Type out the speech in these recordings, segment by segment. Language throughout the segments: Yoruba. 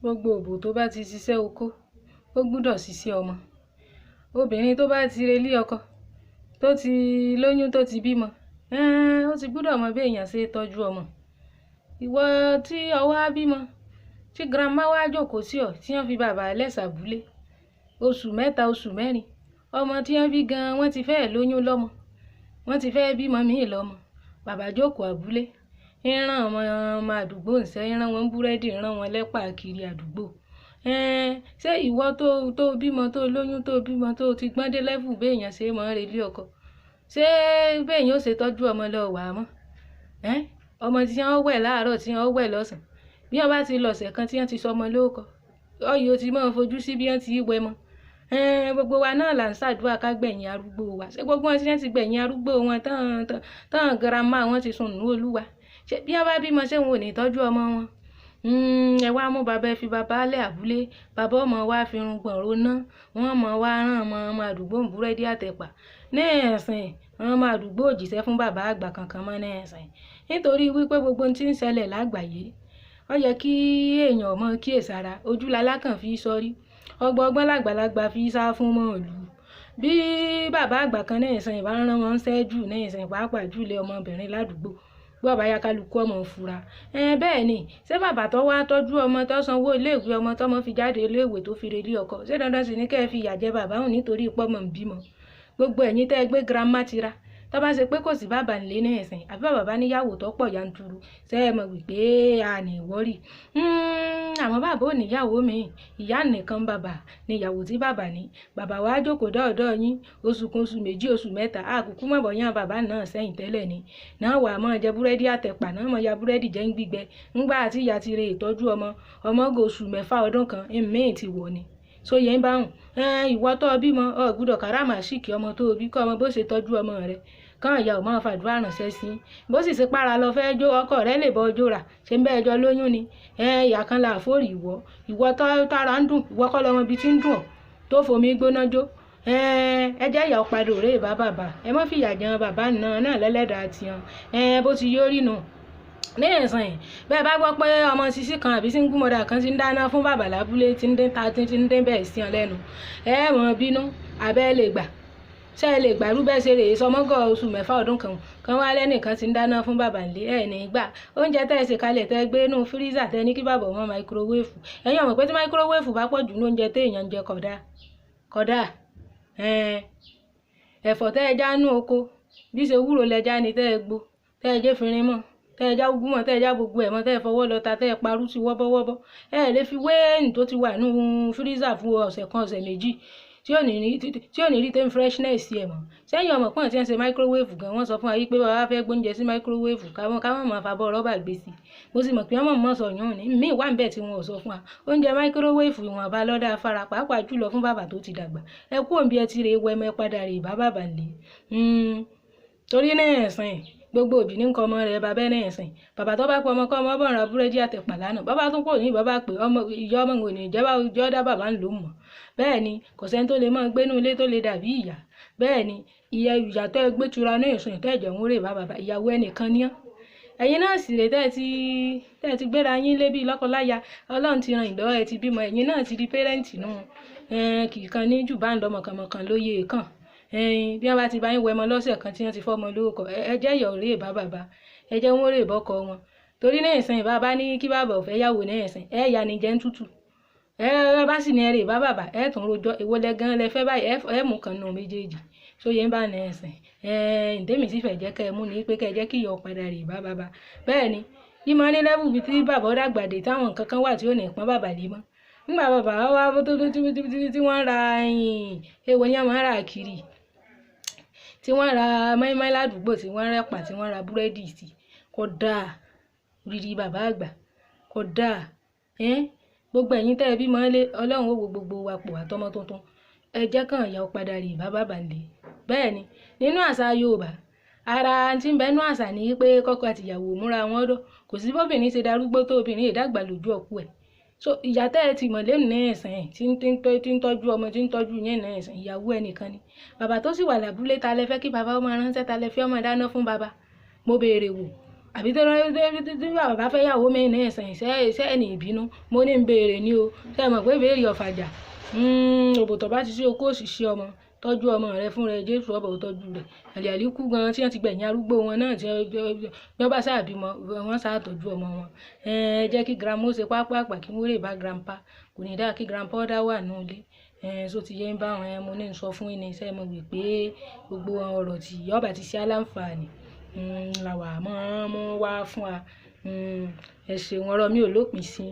Gbogbo òbò tó bá ti ṣiṣẹ́ okó, ó gbúdọ̀ ṣiṣẹ́ ọmọ. Obìnrin tó bá ti relé ọkọ, tó ti lóyún, tó ti bímọ, ó ti gbúdọ̀ mọ bí èèyàn ṣe tọ́jú ọmọ. Ìwọ tí o wá bímọ, tí grandma wá jókòó sí ọ, tí wọ́n fi bàbá lẹ̀ ṣàbúlé, oṣù mẹ́ta, oṣù mẹ́rin, ọmọ tí wọ́n bí gan, wọ́n ti fẹ́ lóyún lọ́mọ, wọ́n ti fẹ́ bímọ míì lọ́mọ. Bàbá jókòó abúlé, ń rán ọmọ ọmọ àdúgbò ń ṣẹ́, ń rán wọn búrẹ́dì, ń rán wọn lẹ́pà kiri àdúgbò. Ṣé ìwọ tó bímọ, tó lóyún, tó bímọ, tó ti gbọ́n dé level bí èèyàn ṣe máa ń relé ọkọ? Ṣé bí èèyàn ó ṣe tọ́jú ọmọ lọ wà mọ́? Ọmọ tí wọ́n wẹ̀ láàárọ̀, tí wọ́n wẹ̀ lọ́sàn-án, bí wọ́n bá ti lọ ọ̀sẹ̀ kan tí wọ́n ti sọ ọmọ lórúkọ, ọyọ ti máa ń fojú sí bí wọ́n ti wẹ mọ́. Gbogbo wa náà là ń ṣàdúrà ká gbẹ̀yìn arúgbó wa. Ṣé gbogbo wọn tí wọ́n ti gbẹ̀yìn arúgbó wọn tán tán grandma wọn ti sùn nù Olúwa? Ṣé bí wọ́n bá bímọ, ṣé wọn ò ní tọ́jú ọmọ wọn? Ẹ wá mú bàbá, ẹ fi bàbá lẹ̀ abúlé, bàbá ọmọ wa fi irungbọ̀n roná, wọ́n mọ̀ wá rán ọmọ ọmọ àdúgbò ń búrẹ́dì àtẹ̀pà. Ní ẹ̀sìn, àwọn ọmọ àdúgbò ò jíṣẹ́ fún bàbá àgbà kankan mọ́ ní ẹ̀sìn. Nítorí wípé gbogbo ohun tí ń ṣẹlẹ̀ lágbàyé, ó yẹ kí èèyàn mọ̀ kíyèsára, ojú lalákàn fi sọrí, ọgbọọgbọ́n làgbàlagbà fi sá fún mọ̀lú. Bí bàbá àgbà kan ní ìsìn bá rán wọn ṣẹ́ jù ní ìsìn, pàápàá jù lé ọmọbìnrin ládùúgbò, bí ọba ya kálukú ọmọ fura. Bẹ́ẹ̀ ni, ṣé bàbá tó wá tọ́jú ọmọ, tó sanwó ilé ìwé ọmọ, tó ọmọ fi jáde ilé ìwé tó fi relé ọkọ, ṣé dandan sì ni kí ẹ fi ìyà jẹ bàbá òun nítorí pé ọmọ ń bímọ? Gbogbo ẹ̀yin tẹ́ ẹ gbé grandma tira, tó bá ṣe pé kò sí bàbá nílé ní ìsìn, àbí bàbá bá níyàwó tó pọ̀ yanturu, ṣé ẹ mọ̀ wípé a ní worry? Àwọn bàbá ò níyàwó mi, ìyá nìkan bàbá ni ìyàwó tí bàbá ní. Bàbá wa jókòó dọ́ọ̀dọ́ yín, oṣù kan, oṣù méjì, oṣù mẹ́ta, a kúkú mọ̀ bóyá bàbá náà sẹ́yìn tẹ́lẹ̀ ni. Náà wà máa jẹ búrẹ́dì àtẹ̀pà, náà máa ya búrẹ́dì jẹ ń gbígbẹ. Ńgbà tí ìyá ti re ìtọ́jú ọmọ, ọmọ go oṣù mẹ́fà ọdún kan, ìmíì ti wọ̀ ni. So yẹn bá hùn. Ìwọ tó bímọ, o gbúdọ̀ káràmásìkì ọmọ tó bí, kọ́ ọmọ bó ṣe tọ́jú ọmọ rẹ. Kán ìyá ò máa fàdúrà ránṣẹ́ sí i. Bó sì ṣe para lọ fẹ́ jó, ọkọ rẹ lè bọ́ ọjọ́ rà. Ṣé ń bẹ́ ẹjọ́ lóyún ni? Ìyá kan là fórí ìwọ. Ìwọ tó tara ń dùn, ìwọ kọ́ lọmọ ibi tí ń dùn ọ́, tó fomi gbóná jó. Ẹ jẹ́ ìyá ọ̀padà òré bá bàbá. Ẹ má fìyà jẹun bàbá náà náà lẹ́lẹ́dàá tiwọn. Bó ti yóò rí nù. Ní ìsìn, bẹ́ẹ̀ bá gbọ́ pé ọmọ sisi kan àbí single mother kan ti ń dáná fún bàbá lábúlé, tí ń dín ta, tí ń dín bẹ́ẹ̀ sí ọ lẹ́nu, ẹ mọ̀ bínú, abẹ́ lè gbà. Ṣé ẹ lè gbàrú bẹ́ẹ̀ ṣe rèé sọmọ́gọ̀ oṣù mẹ́fà ọdún kan kan wá lẹ́nìkan tí ń dáná fún bàbá nílé? Ẹ ní gbà. Oúnjẹ tẹ́ ẹ ṣe kalẹ̀, tẹ́ ẹ gbé inú freezer, tẹ́ ẹ ní kí bàbá ọmọ microwave. Ẹ̀yin ò mọ̀ pé tí microwave bá pọ̀ jù ní oúnjẹ tí èèyàn ń jẹ kódà kódà. Ẹ̀fọ́ tẹ́ ẹ já nú oko, bí ṣe wúro lẹ já ni tẹ́ ẹ gbó, tẹ́ ẹ jẹ́ finrin mọ́, tẹ́ ẹ já úgú mọ́, tẹ́ ẹ já gbogbo ẹ̀ mọ́, tẹ́ ẹ fọwọ́ lọ ta, tẹ́ ẹ parú sí wọ́bọ́wọ́bọ́. Ẹ lè fi wé ẹ̀yìn tó ti wà nínú freezer fún ọ̀sẹ̀ kan, ọ̀sẹ̀ méjì, tí ò ní rí tame freshness ẹ̀ mọ́. Sẹ́yìn ọmọ pọ́n tí wọ́n ṣe microwave gan, wọ́n sọ fún wa wípé bàbá fẹ́ gbóúnjẹ sí microwave, káwọn máa fabọ́ rọ́bà gbé sí. Mo sì mọ̀ pé wọ́n mọ̀ sọ yún ní mí wà níbẹ̀ tí wọn ò sọ fún wa. Oúnjẹ microwave ìwọ̀nba lọ́dà afárá, pàápàá jùlọ fún bàbá tó ti dàgbà. Ẹ kú òǹbí ẹ ti rè wẹ́mẹ́ padà rè bá bàbá nílé. Torí náà ẹ̀sìn, gbogbo òbí ní nǹkan ọmọ rẹ̀ bàbá náà ẹ̀sìn. Bàbá tó bá pọ̀ ọmọ kọ́ ọmọ bọ̀ ra búrẹ́dì àtẹ̀pà lánàá. Bàbá tún kò ní bàbá pé ọmọ ìyá ọmọ ò ní jẹ́ bá jọ́ dá bàbá ń lò mọ̀. Bẹ́ẹ̀ ni, kò sẹ́ni tó lè máa gbénú ilé tó lè dàbí ìyá. Bẹ́ẹ̀ ni, ìyá ìyá tó ẹ gbé tura ní ìsìn tẹ́ ẹ̀jẹ̀ ń rè bá bàbá, ìyàwó ẹnìkan ní ọ́. Ẹ̀yin náà sì rè tẹ́ ẹ ti gbéra yín lé bí lọ́kọláya. Ọlọ́run ti ran ìlọ́, ẹ ti bímọ, ẹ̀yin náà ti di parent nù. Kì í kan ní jù bá ń lọ mọ̀kànmọ̀kàn lóye kàn. Bí wọ́n bá ti bá yín wẹmọ lọ́sẹ̀ kan tí wọ́n ti fọ́mọ lórúkọ, ẹ jẹ́ ìyá òré bá bàbá, ẹ jẹ́ wọ́n rè bọ́kọ wọn. Torí ní ìsìn, bàbá ní kí bàbá ò fẹ́ yàwó ní ìsìn, ẹ yà ní jẹ́ ń tútù. Ẹ bá sì ní ẹ rè bá bàbá, ẹ tún rojọ́, èwo lẹ gan lẹ fẹ́ báyìí, ẹ mú kan nù méjèèjì. Sóye ń bá ní ẹ̀sìn. Ǹtẹ́mi sì fẹ́ jẹ́ kẹ́ ẹ mú ni pé kẹ́ ẹ jẹ́ kí ìyá padà rè bá bàbá. Bẹ́ẹ̀ ni, ìmọ̀ ní level bíi tí bàbá dàgbà dé táwọn nǹkan kan wà tí ò ní pọ́n bàbá lé mọ́. Nígbà bàbá wa tó tí wọ́n ra èwo ni wọ́n máa ń rà kiri, tí wọ́n ra mọ́ínmọ́ín ládùúgbò, tí wọ́n rẹ́pà, tí wọ́n ra búrẹ́dì sí, kò dáa rírí bàbá àgbà, kò dáa. Gbogbo ẹ̀yin tẹ́ ẹ bímọ lé, Ọlọ́run ó wo gbogbo wa pọ̀ àtọmọ tuntun. Ẹ jẹ́ kàn ìyá ó padà rè bá bàbá nílé. Bẹ́ẹ̀ ni, nínú àṣà Yorùbá, ara tí ń bẹ nínú àṣà ni pé kọ́kọ́ àti ìyàwó múra wọn dọ̀. Kò sí bóbìnrin ṣe darúgbó tó, obìnrin ìdàgbà lójú ọkọ ẹ̀. So ìyá tẹ́ ẹ ti mọ̀ lẹ́nu ní ẹ̀sìn tí ń tọ́jú ọmọ, tí ń tọ́jú yẹn ní ẹ̀sìn, ìyàwó ẹnìkan ni. Bàbá tó sì wà lábúlé, ta lẹ fẹ́ kí bàbá ọmọ ránṣẹ́, ta lẹ fẹ́ ọmọ dáná fún bàbá? Mo béèrè wò. Àbí tó tí bàbá bá fẹ́ yàwó mi ní ìsìn, ṣé ẹ ní ìbínú? Mo ní ń béèrè ni o. Ṣé ẹ mọ̀ pé ìbéèrè ọ̀fàjà? Òbò tó bá ti ṣe okó ò sì ṣe ọmọ. Tọ́jú ọmọ rẹ fún rẹ, Jésù ọba ò tọ́jú rẹ̀. Àlè àlékún gan tí wọ́n ti gbẹ̀yìn arúgbó wọn náà tí wọ́n bá sáà bímọ, wọ́n sáà tọ́jú ọmọ wọn. Ẹ jẹ́ kí grandma ó ṣe pápàpá kí wọ́n lè bá grandpa. Kò ní dáa kí grandpa ó dá wà nínú ilé. Ṣó ti yé ń bá wọn? Mo ní ń sọ fún yín ní, ṣé ẹ mọ̀ wípé gbogbo ọ̀rọ̀ tí ọba ti ṣe aláǹfààní, làwà máa ń mú wá fún wa. Ẹ ṣeun, ọ̀rọ̀ mi ò lópin sí.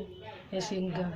Ẹ ṣeun gan.